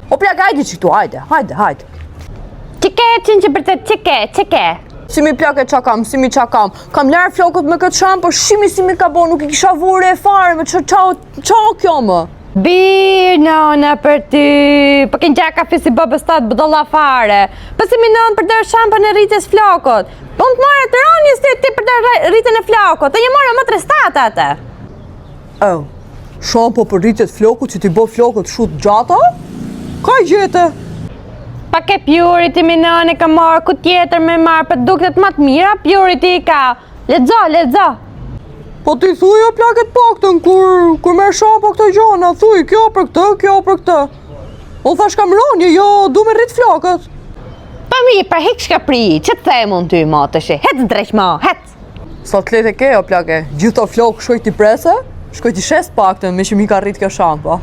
O plak, hajde që këtu, hajde, hajde, hajde. Që ke, qenë që bërtet, që ke, që ke? Si mi plake qa kam, si mi qa kam. Kam larë flokët me këtë shampo, shimi si mi ka bo, nuk i kisha vure e fare, me që qa, qa kjo më? Bir, nona për ty, po kënë gjaka fisi babës tatë bëdolla fare. Po si mi nënë përdor shampon e rritjes flokut. Po unë të marrë të rënjës ti, ti përdor rritjen e flokut, të një marrë më të restata atë. Oh, shampo për rritjet flokut që t'i bo flokët shu të gjata? Ka i gjete? Pa ke Purity mi nënë ka marrë, ku tjetër me marrë, për duktet më të mira, Purity i ka. Lexo, lexo. Po ti thuj o plaket paktën, kur, kur merr shampo këto gjona, thuj, kjo për këtë, kjo për këtë. Unë thash kam ronje, jo, du me rrit flokët. Pa mi, pra hik shka pri, që të them unë ty, mo të shi, hec dreq mo, hec. Sa të lete ke, o plake, gjithë to flokë shkoj t'i prese, shkoj t'i shes paktën, me që mi ka rrit kjo shampo.